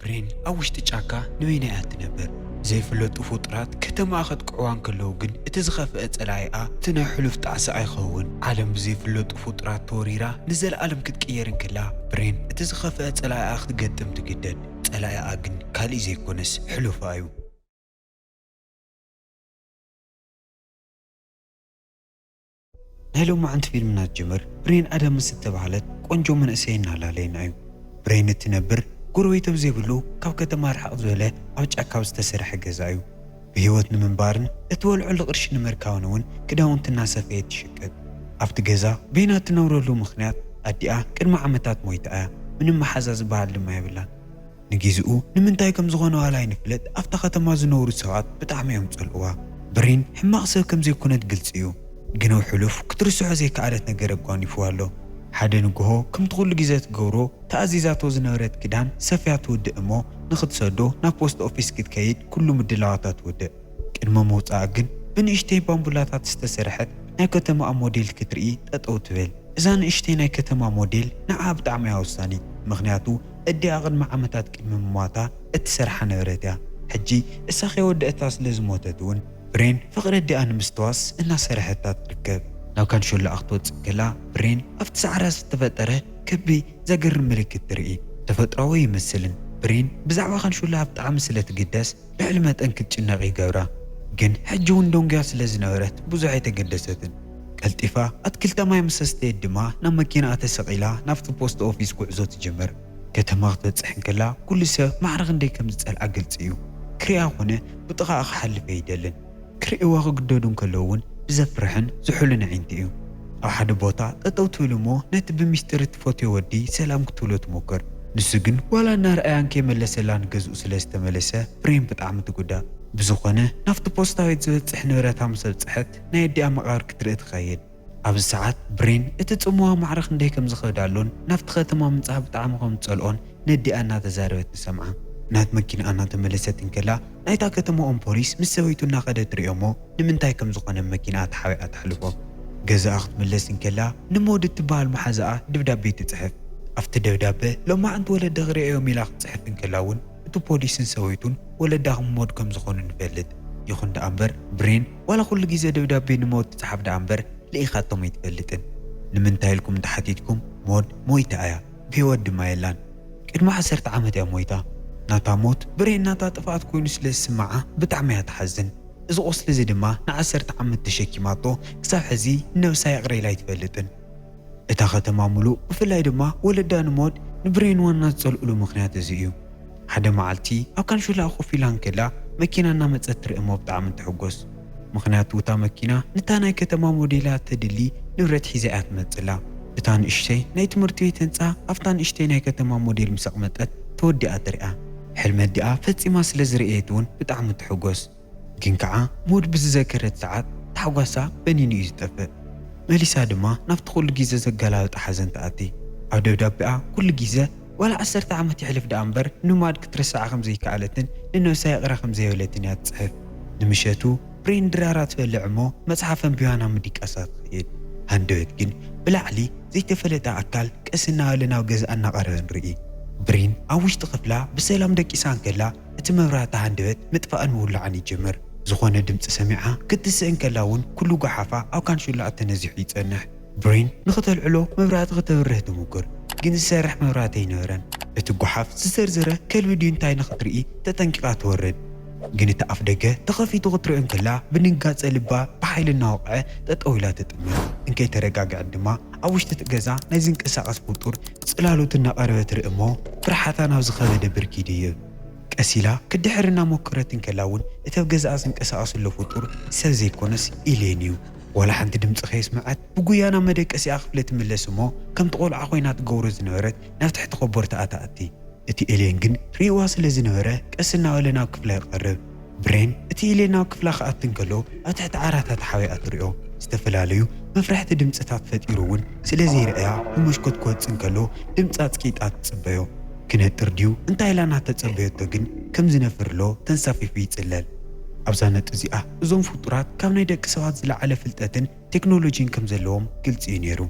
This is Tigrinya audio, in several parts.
ብሬን ኣብ ውሽጢ ጫካ ንበይና እያ እትነብር። ዘይፍለጡ ፍጡራት ከተማኣ ከጥቅዕዋ እንከለዉ ግን፣ እቲ ዝኸፍአ ጸላኢኣ እቲ ናይ ሕሉፍ ጣዕሳ ኣይኸውን። ዓለም ብዘይፍለጡ ፍጡራት ተወሪራ ንዘለኣለም ክትቅየር እንከላ፣ ብሬን እቲ ዝኸፍአ ጸላኢኣ ክትገጥም ትግደድ። ጸላኢኣ ግን ካልእ ዘይኮነስ ሕሉፋ እዩ። ናይ ሎማዓንቲ ፊልምና ትጅምር ብሬን ኣዳምስ እተባህለት ቆንጆ መንእሰይ እናላለየና እዩ። ብሬን እትነብር ጎረቤት ኣብ ዘይብሉ ካብ ከተማ ርሕቕ ዝበለ ኣብ ጫካ ኣብ ዝተሰርሐ ገዛ እዩ። ብህይወት ንምንባርን እትበልዐሉ ቅርሺ ንምርካብን እውን ክዳውንቲ እናሰፈየት ትሽቅጥ። ኣብቲ ገዛ በይና እትነብረሉ ምኽንያት ኣዲኣ ቅድሚ ዓመታት ሞይታ እያ። ምንም መሓዛ ዝበሃል ድማ የብላን። ንጊዜኡ ንምንታይ ከም ዝኾነ ዋላ ኣይንፍለጥ፣ ኣብታ ከተማ ዝነብሩ ሰባት ብጣዕሚ እዮም ዝጸልእዋ። ብሬን ሕማቕ ሰብ ከም ዘይኮነት ግልጺ እዩ፣ ግን ኣብ ሕሉፍ ክትርስዖ ዘይከኣለት ነገር ኣጓኒፍዋ ኣሎ። ሓደ ንግሆ ከምቲ ኩሉ ግዜ ትገብሮ ተኣዚዛቶ ዝነበረት ክዳን ሰፍያ ትውድእ እሞ ንኽትሰዶ ናብ ፖስት ኦፊስ ክትከይድ ኩሉ ምድላዋታ ትውድእ። ቅድሚ ምውጻኣ ግን ብንእሽተይ ባምቡላታት ዝተሰርሐት ናይ ከተማኣ ሞዴል ክትርኢ ጠጠው ትብል። እዛ ንእሽተይ ናይ ከተማ ሞዴል ንዓኣ ብጣዕሚ እያ ወሳኒት፣ ምኽንያቱ ኣዲኣ ቅድሚ ዓመታት ቅድሚ ምሟታ እትሰርሓ ነበረት እያ። ሕጂ እሳ ከይወደአታ ስለ ዝሞተት እውን ብሬን ፍቕሪ ኣዲኣ ንምስትዋስ እናሰርሐታ ትርከብ። ናብ ካንሾላኣ ክትወጽእ ከላ ብሬን ኣብቲ ሳዕራ ዝተፈጠረ ከቢ ዘገርም ምልክት ትርኢ። ተፈጥሮኣዊ ኣይመስልን። ብሬን ብዛዕባ ካንሾላኣ ብጣዕሚ ስለ ትግደስ ልዕሊ መጠን ክትጭነቕ ይገብራ። ግን ሕጂ እውን ደንጉያ ስለ ዝነበረት ብዙሕ ኣይተገደሰትን። ቀልጢፋ ኣትክልተ ማይ ምስ ኣስተየት ድማ ናብ መኪናኣ ተሰቒላ ናብቲ ፖስት ኦፊስ ጉዕዞ ትጅምር። ከተማ ክትበጽሕ እንከላ ኩሉ ሰብ ማዕረ ክንደይ ከም ዝጸልኣ ግልጺ እዩ። ክሪኣ ኮነ ብጥቓኣ ክሓልፍ ኣይደልን። ክርእይዋ ክግደዱ እንከለዉ እውን ብዘፍርሕን ዝሑልን ኣዒንቲ እዩ። ኣብ ሓደ ቦታ ጠጠው ትብል እሞ ነቲ ብሚስጢር እትፈትዮ ወዲ ሰላም ክትብሎ ትሞክር። ንሱ ግን ዋላ እናረኣያ እንከይመለሰላ ንገዝኡ ስለ ዝተመለሰ ብሬን ብጣዕሚ ትጉዳእ። ብዝኾነ ናብቲ ፖስታ ቤት ዝበጽሕ ንብረታ ምስ ኣብጽሐት ናይ ኣዲኣ መቓብር ክትርኢ ትኸይድ። ኣብዚ ሰዓት ብሬን እቲ ጽምዋ ማዕረ ክንደይ ከም ዝኸብዳሉን ናብቲ ከተማ ምምጻኣ ብጣዕሚ ከም ዝጸልኦን ነዲኣ እናተዛረበት ትሰምዓ። ናት መኪናኣ እናተመለሰት እንከላ ናይታ ከተማኦም ፖሊስ ምስ ሰበይቱ እናኸደ ትሪኦ እሞ ንምንታይ ከም ዝኾነ መኪናኣ ተሓቢኣ ተሕልፎ። ገዛኣ ክትምለስ እንከላ ንሞድ እትበሃል መሓዛኣ ደብዳቤ ትጽሕፍ። ኣብቲ ደብዳበ ሎማዕንቲ ወለደ ክርእዮም ኢላ ክትጽሕፍ እንከላ እውን እቲ ፖሊስን ሰበይቱን ወለዳ ሞድ ከም ዝኾኑ ንፈልጥ። ይኹን ደኣ እምበር ብሬን ዋላ ኩሉ ግዜ ደብዳቤ ንሞድ ትጽሓፍ ደኣ እምበር ልኢኻቶም ኣይትፈልጥን። ንምንታይ ኢልኩም እንተሓቲትኩም ሞድ ሞይታ እያ፣ ብህይወት ድማ የላን። ቅድሚ ዓሰርተ ዓመት እያ ሞይታ። ናታ ሞት ብሬን ናታ ጥፍኣት ኮይኑ ስለ ዝስምዓ ብጣዕሚ እያ ትሓዝን። እዚ ቁስሊ እዚ ድማ ንዓሰርተ ዓመት ተሸኪማቶ ክሳብ ሕዚ ንነብሳ ይቕረ ኢላ ኣይትፈልጥን። እታ ከተማ ሙሉእ ብፍላይ ድማ ወለዳ ንሞድ ንብሬን ዋና ዝጸልእሉ ምኽንያት እዚ እዩ። ሓደ መዓልቲ ኣብ ካንሹላ ኮፍ ኢላ እንከላ መኪና እናመጸት ትርኢ እሞ ብጣዕሚ ትሕጎስ። ምኽንያቱ እታ መኪና ንታ ናይ ከተማ ሞዴላ ተድሊ ንብረት ሒዛ እያ ትመጽላ። እታ ንእሽተይ ናይ ትምህርቲ ቤት ህንጻ ኣብታ ንእሽተይ ናይ ከተማ ሞዴል ምስ ኣቕመጠት ተወዲኣ ትሪኣ። ሕልሚ ኣዲኣ ፈጺማ ስለ ዝርእየት እውን ብጣዕሚ ትሕጎስ። ግን ከዓ ሞድ ብዝዘከረት ሰዓት ታሕጓሳ በኒኑ እዩ ዝጠፍእ። መሊሳ ድማ ናብቲ ኩሉ ግዜ ዘገላብጣ ሓዘን ትኣቲ። ኣብ ደብዳቤኣ ኩሉ ግዜ ዋላ ዓሰርተ ዓመት ይሕልፍ ደኣ እምበር ንማድ ክትርስዓ ከም ዘይከኣለትን ንነብሳ ይቕረ ከም ዘይበለትን እያ ትጽሕፍ። ንምሸቱ ብሬን ድራራ ትበልዕ እሞ መጽሓፍ ኣንቢባ ናብ ምድቃሳ ትኸይድ። ሃንደበት ግን ብላዕሊ ዘይተፈለጠ ኣካል ቀስ እናበለ ናብ ገዝኣ እናቐረበ ንርኢ። ብሬን ኣብ ውሽጢ ክፍላ ብሰላም ደቂሳ እንከላ እቲ መብራህቲ ሃንደበት ምጥፋእን ምውላዕን ይጅምር። ዝኾነ ድምፂ ሰሚዓ ክትስእ እንከላ እውን ኩሉ ጓሓፋ ኣብ ካንሹላኣ ተነዚሑ ይጸንሕ። ብሬን ንኽተልዕሎ መብራህቲ ክተብርህ ትሙክር፣ ግን ዝሰርሕ መብራህቲ ኣይነበረን። እቲ ጓሓፍ ዝዘርዘረ ከልቢ ድዩ እንታይ ንኽትርኢ ተጠንቂቓ ትወርድ። ግን እቲ ኣፍ ደገ ተኸፊቱ ክትሪኦ እንከላ ብድንጋጸ ልባ ብሓይሊ እናወቕዐ ጠጠው ኢላ ትጥምት። እንከይተረጋግዐት ድማ ኣብ ውሽጢ እቲ ገዛ ናይ ዝንቀሳቐስ ፍጡር ጽላሎት እናቐረበ ትርኢ እሞ ፍርሓታ ናብ ዝኸበደ ብርኪ ይድይብ። ቀስ ኢላ ክትድሕር እናሞከረት እንከላ እውን እቲ ኣብ ገዛኣ ዝንቀሳቐስ ዘሎ ፍጡር ሰብ ዘይኮነስ ኢሌን እዩ። ዋላ ሓንቲ ድምፂ ከየስመዐት ብጉያ ናብ መደቀሲኣ ክፍሊ ትምለስ እሞ ከምቲ ቆልዓ ኮይና ትገብሮ ዝነበረት ናብ ትሕቲ ኮቦርታኣ ትኣቲ። እቲ ኤልየን ግን ርእይዋ ስለ ዝነበረ ቀስ እናበለ ናብ ክፍላ ይቐርብ። ብሬን እቲ ኤልየን ናብ ክፍላ ክኣቲ እንከሎ ኣብ ትሕቲ ዓራታ ተሓቢኣ ትሪኦ። ዝተፈላለዩ መፍርሕቲ ድምፅታት ፈጢሩ እውን ስለ ዘይርእያ ብመስኮት ክወፅእ እንከሎ ድምፂ ኣፅቂጣ ትፅበዮ። ክነጥር ድዩ እንታይ ኢላ እናተፀበየቶ ግን ከም ዝነፍር ሎ ተንሳፊፉ ይፅለል። ኣብዛ ነጥቢ እዚኣ እዞም ፍጡራት ካብ ናይ ደቂ ሰባት ዝለዓለ ፍልጠትን ቴክኖሎጂን ከም ዘለዎም ግልፂ እዩ ነይሩ።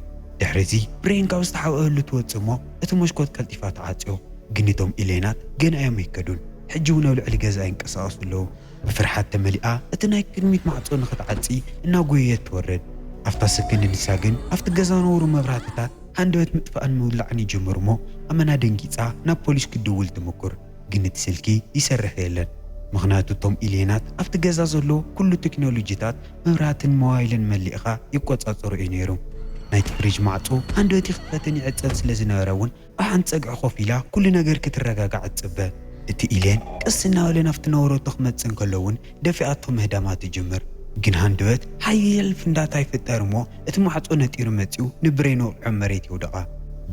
ድሕሪ እዚ ብሬን ካብ ዝተሓብአሉ ትወፅእ እሞ እቲ መስኮት ቀልጢፋ ተዓፅዮ። ግን እቶም ኤልየናት ገና እዮም ኣይከዱን። ሕጂ እውን ኣብ ልዕሊ ገዛ ይንቀሳቐሱ ኣለዉ። ብፍርሓት ተመሊኣ እቲ ናይ ቅድሚት ማዕጾ ንኽትዓጺ እናጎየየት ትወርድ። ኣብታ ሰከንድ ንሳ ግን ኣብቲ ገዛ ዝነበሩ መብራህትታት ሃንደበት ምጥፋእን ምውላዕን ይጅምር እሞ ኣመና ደንጊጻ ናብ ፖሊስ ክትድውል ትምኩር። ግን እቲ ስልኪ ይሰርሕ የለን። ምኽንያቱ እቶም ኤልየናት ኣብቲ ገዛ ዘሎ ኩሉ ቴክኖሎጂታት መብራህትን ሞባይልን መሊእኻ ይቆጻጸሩ እዩ ነይሩ። ናይቲ ፍሪጅ ማዕጾ ሃንደበት ይኽፈትን ይዕጸን ስለ ዝነበረ እውን ኣብ ሓንቲ ጸግዒ ኮፍ ኢላ ኩሉ ነገር ክትረጋጋዕ ትጽበ። እቲ ኤልየን ቀስ እናበለ ናብቲ ነበረቶ ክመጽእ እንከሎ እውን ደፊኣቶ ምህዳማ ትጅምር። ግን ሃንደበት ሓያል ፍንዳታ ይፍጠር እሞ እቲ ማዕጾ ነጢሩ መጺኡ ንብሬን ወቒዑ መሬት የውድቓ።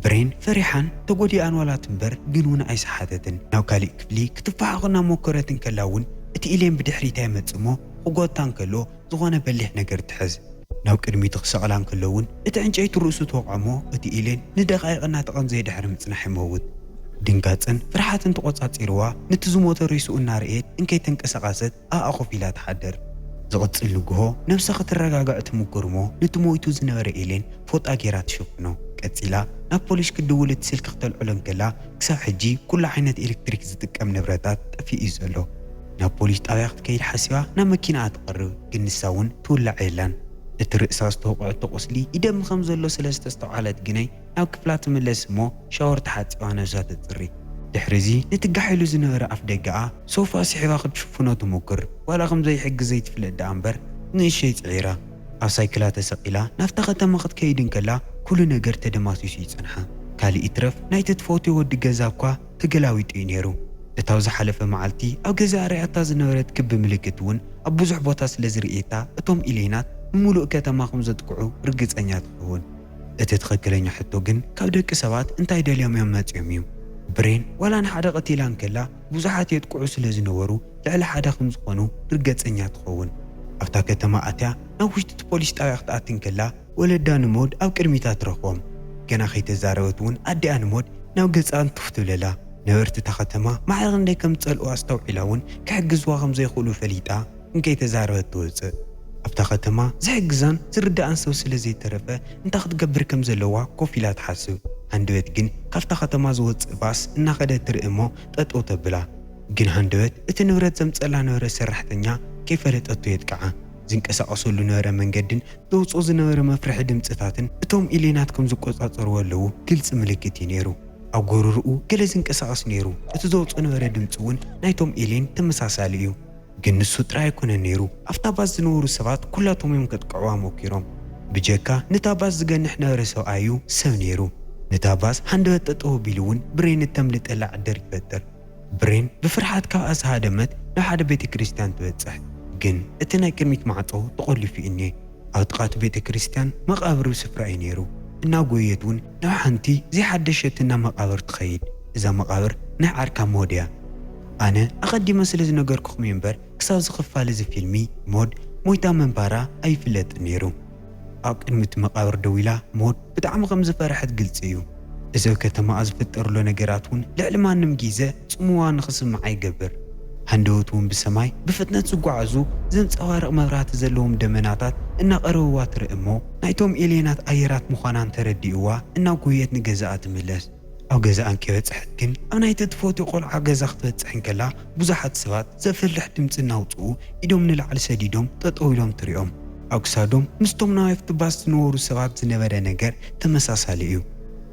ብሬን ፈሪሓን ተጎዲኣን ዋላ ትንበር ግን እውን ኣይሰሓተትን። ናብ ካሊእ ክፍሊ ክትፈሓኹ እናሞከረት እንከላ እውን እቲ ኤልየን ብድሕሪታ ይመጽእ እሞ ክጎታ እንከሎ ዝኾነ በሊሕ ነገር ትሕዝ። ናብ ቅድሚቱ ክሰቕላ እንከሎ እውን እቲ ዕንጨይቲ ርእሱ ትወቕዖ እሞ እቲ ኤልየን ንደቓይቕ እናተቐንዘየ ድሕሪ ምጽናሕ ይመውት። ድንጋጽን ፍርሓትን ተቖጻጺርዋ ነቲ ዝሞተ ሬስኡ እናረእየት እንከይተንቀሳቐሰት ኣብኣ ኮፍ ኢላ ትሓድር። ዝቕጽል ንግሆ ነብሳ ክትረጋግዕ ትምኩር እሞ ነቲ ሞይቱ ዝነበረ ኤልየን ፎጣ ጌራ ትሽፍኖ። ቀጺላ ናብ ፖሊስ ክትድውል እቲ ስልኪ ክተልዕሎ እንከላ ክሳብ ሕጂ ኩሉ ዓይነት ኤሌክትሪክ ዝጥቀም ንብረታት ጠፊኡ እዩ ዘሎ። ናብ ፖሊስ ጣብያ ክትከይድ ሓሲባ ናብ መኪናኣ ትቐርብ፣ ግን ንሳ እውን ትውላዕ የላን። እቲ ርእሳ ዝተወቕዐቶ ቁስሊ ይደሚ ከም ዘሎ ስለ ዝተስተውዓለት ግነይ ናብ ክፍላ ትምለስ እሞ ሻወር ተሓጺባ ነብሳ ተጽሪ። ድሕሪ እዚ ነቲ ጋሕ ኢሉ ዝነበረ ኣፍ ደገኣ ሶፋ ስሒባ ክትሽፍኖ ትሙክር። ዋላ ከም ዘይሕግዝ ዘይትፍለጥ ደኣ እምበር ንእሸይ ጽዒራ ኣብ ሳይክላ ተሰቒላ ናብታ ከተማ ክትከይድ እንከላ ኩሉ ነገር ተደማሲሱ ይጸንሓ። ካልእ ይትረፍ ናይቲ ትፈትዮ ወዲ ገዛ እኳ ተገላቢጡ እዩ ነይሩ። እታ ኣብ ዝሓለፈ መዓልቲ ኣብ ገዛኣ ርእያታ ዝነበረት ክቢ ምልክት እውን ኣብ ብዙሕ ቦታ ስለ ዝርእየታ እቶም ኢሌናት ንምሉእ ከተማ ከም ዘጥቅዑ ርግጸኛ ትኸውን። እቲ ትኽክለኛ ሕቶ ግን ካብ ደቂ ሰባት እንታይ ደልዮም እዮም መጺኦም እዩ። ብሬን ዋላ ንሓደ ቀቲላ እንከላ ብዙሓት የጥቅዑ ስለ ዝነበሩ ልዕሊ ሓደ ከም ዝኾኑ ርገጸኛ ትኸውን። ኣብታ ከተማ ኣትያ ናብ ውሽጢ እቲ ፖሊስ ጣብያ ክትኣቲ እንከላ ወለዳ ንሞድ ኣብ ቅድሚታ ትረኽቦም። ገና ከይተዛረበት እውን ኣዲኣ ንሞድ ናብ ገጻ እንትፍ ትብለላ። ነበርቲ እታ ከተማ ማዕረ ክንደይ ከም ዝጸልእዋ ኣስተውዒላ እውን ክሕግዝዋ ከም ዘይኽእሉ ፈሊጣ እንከይተዛረበት ትወጽእ። ኣብታ ከተማ ዝሕግዛን ዝርድኣን ሰብ ስለ ዘይተረፈ እንታይ ክትገብር ከም ዘለዋ ኮፍ ኢላ ትሓስብ። ሃንደበት ግን ካብታ ከተማ ዝወጽእ ባስ እናኸደ ትርኢ እሞ ጠጠው ተብላ። ግን ሃንደበት እቲ ንብረት ዘምጸላ ነበረ ሰራሕተኛ ከይፈለጠቶ የጥቅዓ። ዝንቀሳቐሰሉ ነበረ መንገድን ዘውጽኦ ዝነበረ መፍርሒ ድምጽታትን እቶም ኢሌናት ከም ዝቆጻጸርዎ ኣለዉ ግልጺ ምልክት እዩ ነይሩ። ኣብ ጎረርኡ ገለ ዝንቀሳቐስ ነይሩ። እቲ ዘውጽኦ ነበረ ድምጺ እውን ናይቶም ኢሌን ተመሳሳሊ እዩ። ግን ንሱ ጥራይ ኣይኮነን ነይሩ። ኣብታ ባስ ዝነበሩ ሰባት ኩላቶም እዮም ከጥቅዕዋ ሞኪሮም። ብጀካ ነታ ባስ ዝገንሕ ነበረ ሰብኣዩ ሰብ ነይሩ። ነታ ባስ ሃንደበት ጠጠው ኣቢሉ እውን ብሬን እተምልጠላ ዕድር ይፈጥር። ብሬን ብፍርሓት ካብኣ ዝሃደመት ናብ ሓደ ቤተ ክርስቲያን ትበጽሕ። ግን እቲ ናይ ቅድሚት ማዕጾ ተቖሊፉ እዩ እኒኤ። ኣብ ጥቓ እቲ ቤተ ክርስቲያን መቓብር ስፍራ እዩ ነይሩ። እናጎየት እውን ናብ ሓንቲ ዘይሓደሸትና መቓብር ትኸይድ። እዛ መቓብር ናይ ዓርካ ሞድ እያ። ኣነ ኣቐዲመ ስለ ዝነገርኩኹም እዩ እምበር ክሳብ እዚ ክፋል እዚ ፊልሚ ሞድ ሞይታ ምንባራ ኣይፍለጥን ነይሩ። ኣብ ቅድሚ እቲ መቓብር ደው ኢላ ሞድ ብጣዕሚ ከም ዝፈርሐት ግልጺ እዩ። እዚ ኣብ ከተማኣ ዝፍጠር ዘሎ ነገራት እውን ልዕሊ ማንም ግዜ ጽምዋ ንኽስምዓ ይገብር። ሃንደበት እውን ብሰማይ ብፍጥነት ዝጓዓዙ ዘንጸባርቕ መብራህቲ ዘለዎም ደመናታት እናቐረብዋ ትርኢ እሞ ናይቶም ኤልየናት ኣየራት ምዃናን ተረዲእዋ እናጎየት ንገዛኣ ትምለስ። ኣብ ገዛኣ እንከይበጽሐት ግን ኣብ ናይቲ ትፈትዮ ቆልዓ ገዛ ክትበጽሕ እንከላ ብዙሓት ሰባት ዘፍርሕ ድምጺ እናውጽኡ ኢዶም ንላዕሊ ሰዲዶም ጠጠው ኢሎም ትሪኦም። ኣብ ክሳዶም ምስቶም ናብቲ ባስ ዝነበሩ ሰባት ዝነበረ ነገር ተመሳሳሊ እዩ።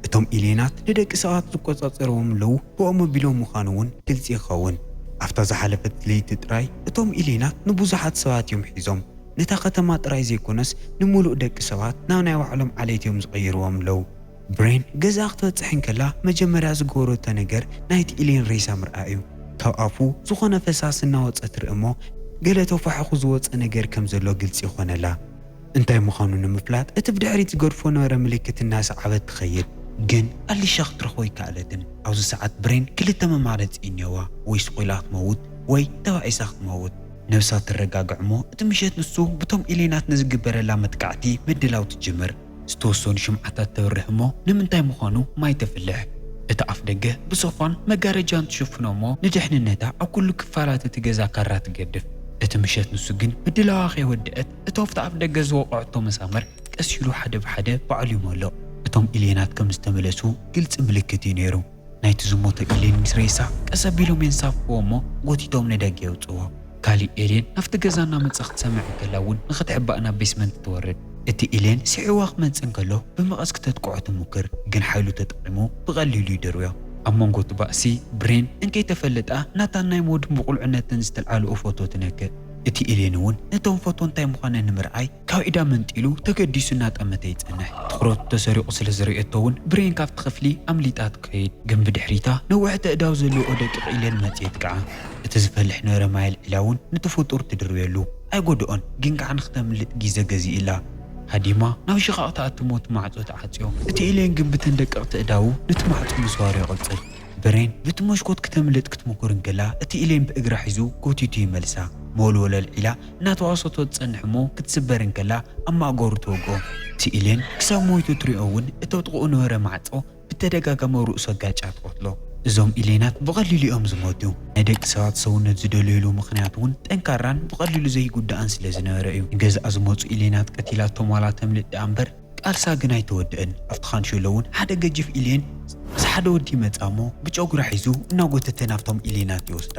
እቶም ኢሌናት ንደቂ ሰባት ዝቆጻጸርዎም ኣለዉ፣ ብኦም ኣቢሎም ምዃኑ እውን ግልጺ ይኸውን። ኣብታ ዝሓለፈት ለይቲ ጥራይ እቶም ኢሌናት ንብዙሓት ሰባት እዮም ሒዞም። ነታ ከተማ ጥራይ ዘይኮነስ ንምሉእ ደቂ ሰባት ናብ ናይ ባዕሎም ዓሌት እዮም ዝቕይርዎም ኣለዉ። ብሬን ገዛኣ ክትበጽሕ እንከላ መጀመርያ ዝገበረቶ ነገር ናይቲ ኢሌን ሬሳ ምርኣይ እዩ። ካብ ኣፉ ዝኾነ ፈሳሲ እናወጸ ትርኢ እሞ ገለ ተፋሒኹ ዝወጸ ነገር ከም ዘሎ ግልጺ ይኾነላ። እንታይ ምዃኑ ንምፍላጥ እቲ ብድሕሪት ዝገድፎ ነበረ ምልክት እናሰዓበት ትኸይድ። ግን ኣሊሻ ክትረኽቦ ኣይከኣለትን። ኣብዚ ሰዓት ብሬን ክልተ መማረጺ እኒኦዋ፣ ወይ ስቕ ኢላ ክትመውት ወይ ተባኢሳ ክትመውት። ነብሳ ትረጋግዕ እሞ እቲ ምሸት ንሱ ብቶም ኢሌናት ንዝግበረላ መጥቃዕቲ ምድላው ትጅምር። ዝተወሰኑ ሽምዓታት ተብርህ እሞ ንምንታይ ምዃኑ ማይ ተፍልሕ። እቲ ኣፍ ደገ ብሶፋን መጋረጃን ትሽፍኖ እሞ ንድሕንነታ ኣብ ኩሉ ክፋላት እቲ ገዛ ካራ ትገድፍ። እቲ ምሸት ንሱ ግን ምድላዋ ከይወደአት እቶም ኣብቲ ኣፍ ደገ ዝወቕዐቶ መሳምር ቀስ ኢሉ ሓደ ብሓደ ባዕሉ ይመልቕ። እቶም ኢሌናት ከም ዝተመለሱ ግልጺ ምልክት እዩ ነይሩ። ናይቲ ዝሞተ ኢሌን ምስ ሬሳ ቀስ ኣቢሎም የንሳፍዎ እሞ ጎቲቶም ንደገ የውፅዎ። ካሊእ ኤሌን ናብቲ ገዛ እናመጻ ክትሰምዕ እንከላ እውን ንኽትሕባእ ናብ ቤስመንት ትወርድ። እቲ ኢሌን ስዒዋ ክመጽእ እንከሎ ብመቐስ ክተጥቅዖ ትሙክር፣ ግን ሓይሉ ተጠቒሙ ብቐሊሉ ይድርብዮ። ኣብ መንጎ እቲ ባእሲ ብሬን እንከይተፈለጣ ናታን ናይ ሞድን ብቑልዕነትን ዝተልዓልኡ ፎቶ ትነክእ። እቲ ኢሌን እውን ነቶም ፎቶ እንታይ ምዃነ ንምርኣይ ካብ ኢዳ መንጢሉ ተገዲሱ እናጠመተ ይጸንሕ። ትኹረቱ ተሰሪቑ ስለ ዝርእየቶ እውን ብሬን ካብቲ ክፍሊ ኣምሊጣ ትኸይድ። ግን ብድሕሪታ ነዊሕ ተእዳው ዘለዎ ደቂቕ ኢሌን መጽእ የጥቅዓ። እቲ ዝፈልሕ ነበረ ማይ ኣልዒላ እውን ነቲ ፍጡር ትድርብየሉ። ኣይጎድኦን፣ ግን ከዓ ንክተምልጥ ግዜ ገዚእላ። ሃዲማ ናብ ሽቓቕ ትኣቱ እሞ እቲ ማዕጾ ትዓጽዮ። እቲ ኢሌን ግን ብተን ደቀቕቲ እዳዉ ነቲ ማዕጾ ምስዋሩ ይቕጽል። ብሬን ብቲ መስኮት ክተምልጥ ክትምኩር እንከላ እቲ ኢሌን ብእግራ ሒዙ ጎቲቱ ይመልሳ። መወልወል ኣልዒላ እናተዋሰቶ ትጸንሕ እሞ ክትስበር እንከላ ኣብ ማእገሩ ትወግኦ። እቲ ኢሌን ክሳብ ሞይቱ ትሪኦ እውን እተጥቕኡ ነበረ ማዕጾ ብተደጋጋሚ ርእሱ ኣጋጫ ትቐትሎ። እዞም ኢሌናት ብቐሊሉ እዮም ዝሞቱ። ናይ ደቂ ሰባት ሰውነት ዝደለየሉ ምኽንያት እውን ጠንካራን ብቐሊሉ ዘይጉዳእን ስለ ዝነበረ እዩ። ንገዛኣ ዝመፁ ኢሌናት ቀቲላቶም ዋላ ተምልጥ ደኣ እምበር ቃልሳ ግን ኣይተወድእን። ኣብቲ ካንሸሎ እውን ሓደ ገጅፍ ኢሌን ምስ ሓደ ወዲ ይመፃ እሞ ብጨጉራ ሒዙ እናጎተተ ናብቶም ኢሌናት ይወስዳ።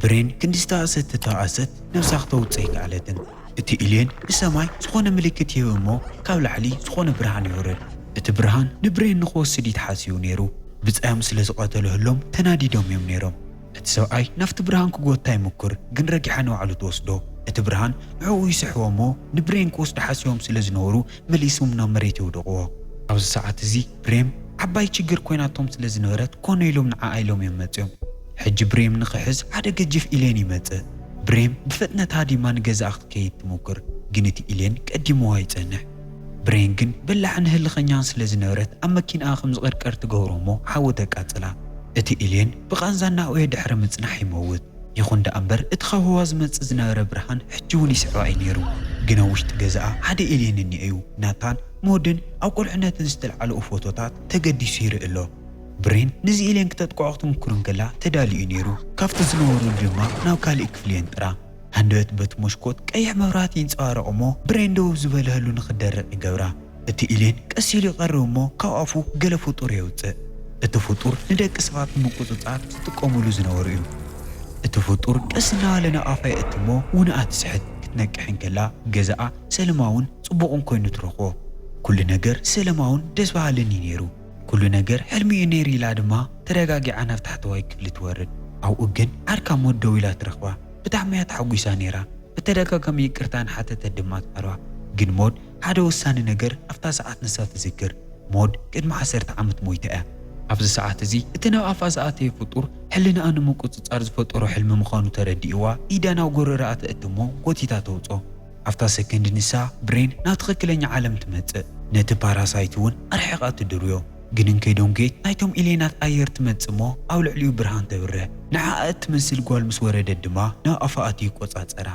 ብሬን ክንዲ ዝተኣሰት ተተኣሰት ነብሳ ክተውፅእ ኣይከኣለትን። እቲ ኢሌን ንሰማይ ዝኾነ ምልክት ይህብ እሞ ካብ ላዕሊ ዝኾነ ብርሃን ይወርድ። እቲ ብርሃን ንብሬን ንኽወስድ እዩ ተሓሲቡ ነይሩ። ብጻዮም ስለ ዝቐተልህሎም ተናዲዶም እዮም ነይሮም። እቲ ሰብኣይ ናብቲ ብርሃን ክጎታ ይምኩር፣ ግን ረጊሓ ንባዕሉ ትወስዶ። እቲ ብርሃን ንዕኡ ይስሕቦ እሞ ንብሬን ክወስዱ ሓሲቦም ስለ ዝነበሩ መሊሶም ናብ መሬት የውድቕዎ። ኣብዚ ሰዓት እዚ ብሬም ዓባይ ችግር ኮይናቶም ስለ ዝነበረት ኮነ ኢሎም ንዓኣ ኢሎም እዮም መጽዮም። ሕጂ ብሬም ንኽሕዝ ሓደ ገጅፍ ኢሌን ይመጽእ። ብሬም ብፍጥነት ሃዲማ ንገዛኣ ክትከይድ ትሙክር፣ ግን እቲ ኢሌን ቀዲምዋ ይጸንሕ። ብሬን ግን በላዕን ህልኸኛን ስለ ዝነበረት ኣብ መኪናኣ ከም ዝቕርቀር ትገብሮ እሞ ሓዊ ተቃጽላ። እቲ ኢሌን ብቓንዛ እናእወየ ድሕሪ ምጽናሕ ይመውት። ይኹን ደኣ እምበር እቲ ካብ ህዋ ዝመጽእ ዝነበረ ብርሃን ሕጂ እውን ይስዕባ እዩ ነይሩ። ግን ኣብ ውሽጢ ገዛኣ ሓደ ኢሌን እኒኦ እዩ። ናታን ሞድን ኣብ ቁልዕነትን ዝተልዓልኡ ፎቶታት ተገዲሱ ይርኢ ኣሎ። ብሬን ነዚ ኢሌን ክተጥቅዖ ክትምኩር እንከላ ተዳልዩ እዩ ነይሩ። ካብቲ ዝነበሩ ድማ ናብ ካሊእ ክፍሊ የንጥራ። ሃንደበት በቲ መስኮት ቀይሕ መብራህቲ ይንጸባረቕ እሞ ብሬን ደው ዝበለህሉ ንኽደርቕ ይገብራ። እቲ ኢሌን ቀስ ኢሉ ይቐርብ እሞ ካብ ኣፉ ገለ ፍጡር የውጽእ። እቲ ፍጡር ንደቂ ሰባት ንምቁጽጻር ዝጥቀሙሉ ዝነበሩ እዩ። እቲ ፍጡር ቀስ እናበለ ናብ ኣፋ የእቲ እሞ ውንኣ ትስሕት። ክትነቅሕ እንከላ ገዛኣ ሰለማውን ጽቡቕን ኮይኑ ትረኽቦ። ኩሉ ነገር ሰለማውን ደስ በሃልን እዩ ነይሩ። ኩሉ ነገር ሕልሚ እዩ ነይሩ ኢላ ድማ ተረጋጊዓ ናብ ታሕተዋይ ክፍሊ ትወርድ። ኣብኡ ግን ዓርካ ሞድ ደው ኢላ ትረኽባ። ብጣዕሚ እያ ተሓጒሳ ነይራ። ብተደጋጋሚ ይቅርታ ንሓተተት ድማ ትቐርባ። ግን ሞድ ሓደ ወሳኒ ነገር ኣብታ ሰዓት ንሳ ትዝክር። ሞድ ቅድሚ ዓሰርተ ዓመት ሞይታ እያ። ኣብዚ ሰዓት እዚ እቲ ናብ ኣፋ ዝኣተየ ፍጡር ሕልናኣ ንምቁጽጻር ዝፈጠሮ ሕልሚ ምዃኑ ተረዲእዋ ኢዳ ናብ ጎረረኣ ተእትሞ ጎቲታ ተውጾ። ኣብታ ሰከንድ ንሳ ብሬን ናብ ትኽክለኛ ዓለም ትመጽእ። ነቲ ፓራሳይት እውን ኣርሒቓ ትድርዮ። ግን እንከይዶም ጌት ናይቶም ኢሌናት ኣየር ትመጽእ እሞ ኣብ ልዕሊኡ ብርሃን ተብርህ። ንዓኣ እትመስል ጓል ምስ ወረደት ድማ ናብ ኣፋ ኣትዩ ይቆጻጸራ።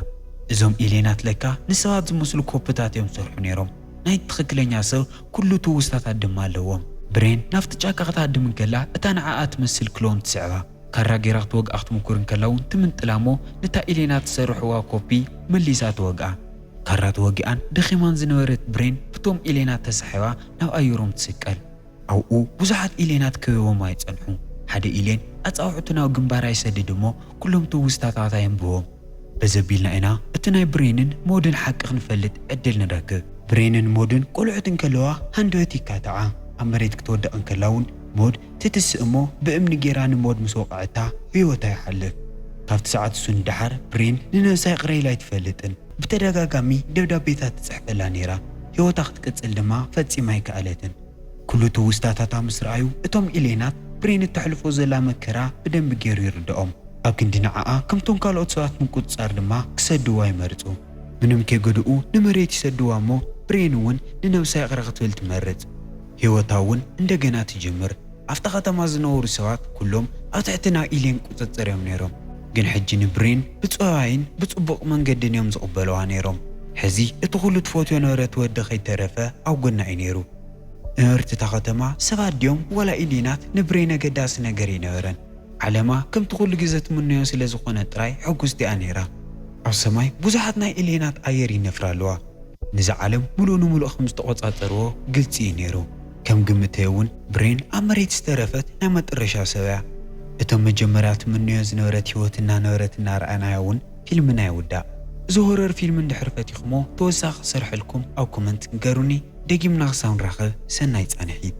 እዞም ኢሌናት ለካ ንሰባት ዝመስሉ ኮፕታት እዮም ዝሰርሑ ነይሮም። ናይ ትኽክለኛ ሰብ ኩሉ ትውስታታት ድማ ኣለዎም። ብሬን ናብቲ ጫካ ክትሃድም እንከላ እታ ንዓኣ ትመስል ክሎን ትስዕባ። ካራ ጌራ ክትወግኣ ክትምኩር እንከላ እውን ትምንጥላ እሞ ነታ ኢሌናት ዝሰርሕዋ ኮፒ መሊሳ ትወግኣ። ካራ ተወጊኣን ደኺማን ዝነበረት ብሬን ብቶም ኢሌናት ተሳሒባ ናብ ኣየሮም ትስቀል። ኣብኡ ብዙሓት ኢሌናት ከቢቦም ኣይጸንሑ። ሓደ ኢሌን ኣጻውዕቱ ናብ ግንባራ ይሰድድ እሞ ኩሎም ትውስታታታ የንብቦም። በዚ ኣቢልና ኢና እቲ ናይ ብሬንን ሞድን ሓቂ ክንፈልጥ ዕድል ንረክብ። ብሬንን ሞድን ቆልዑት እንከለዋ ሃንደበት ይካትዓ። ኣብ መሬት ክትወድቕ እንከላ እውን ሞድ ትትስእ እሞ ብእምኒ ጌራ ንሞድ ምስ ወቕዐታ ህይወታ ይሓልፍ። ካብቲ ሰዓት እሱ ንደሓር ብሬን ንነብሳ ይቕረ ኢላ ኣይትፈልጥን። ብተደጋጋሚ ደብዳቤታት ትጽሕፈላ ነይራ። ህይወታ ክትቅጽል ድማ ፈጺማ ኣይከኣለትን። ኩሉ ትውስታታታ ምስ ረኣዩ እቶም ኢሌናት ብሬን እተሕልፎ ዘላ መከራ ብደንቢ ገይሩ ይርድኦም። ኣብ ክንዲ ንዓኣ ከምቶም ካልኦት ሰባት ምቁጽጻር ድማ ክሰድዋ ይመርጹ። ምንም ከይገድኡ ንመሬት ይሰድዋ እሞ ብሬን እውን ንነብሳ ይቕረ ክትብል ትመርጽ። ህይወታ እውን እንደገና ትጅምር። ኣብታ ከተማ ዝነበሩ ሰባት ኩሎም ኣብ ትሕቲ ናይ ኢሌን ቁጽጽር እዮም ነይሮም። ግን ሕጂ ንብሬን ብጽባይን ብጽቡቕ መንገድን እዮም ዝቕበልዋ ነይሮም። ሕዚ እቲ ኩሉ ትፈትዮ ነበረት ወዲ ከይተረፈ ኣብ ጎና እዩ ነይሩ። ነበርቲ እታ ከተማ ሰባት ድዮም ዋላ ኢሌናት ንብሬን ኣገዳሲ ነገር ኣይነበረን። ዓለማ ከምቲ ኩሉ ግዜ ትምነዮ ስለ ዝኾነ ጥራይ ሕጉስቲ እያ ነይራ። ኣብ ሰማይ ብዙሓት ናይ ኢሌናት ኣየር ይነፍራ ኣለዋ። ነዚ ዓለም ምሉእ ንምሉእ ከም ዝተቖጻጸርዎ ግልጺ እዩ ነይሩ። ከም ግምተይ እውን ብሬን ኣብ መሬት ዝተረፈት ናይ መጠረሻ ሰብ እያ። እቶም መጀመርያ ትምንዮ ዝነበረት ህይወት እናነበረት እናረኣናያ እውን ፊልምና ይውዳእ። እዚ ሆረር ፊልም እንድሕር ፈቲኹሞ ተወሳኺ ክሰርሐልኩም ኣብ ኮመንት ንገሩኒ። ደጊምና ክሳብ ንራኸብ ሰናይ ጻንሒት።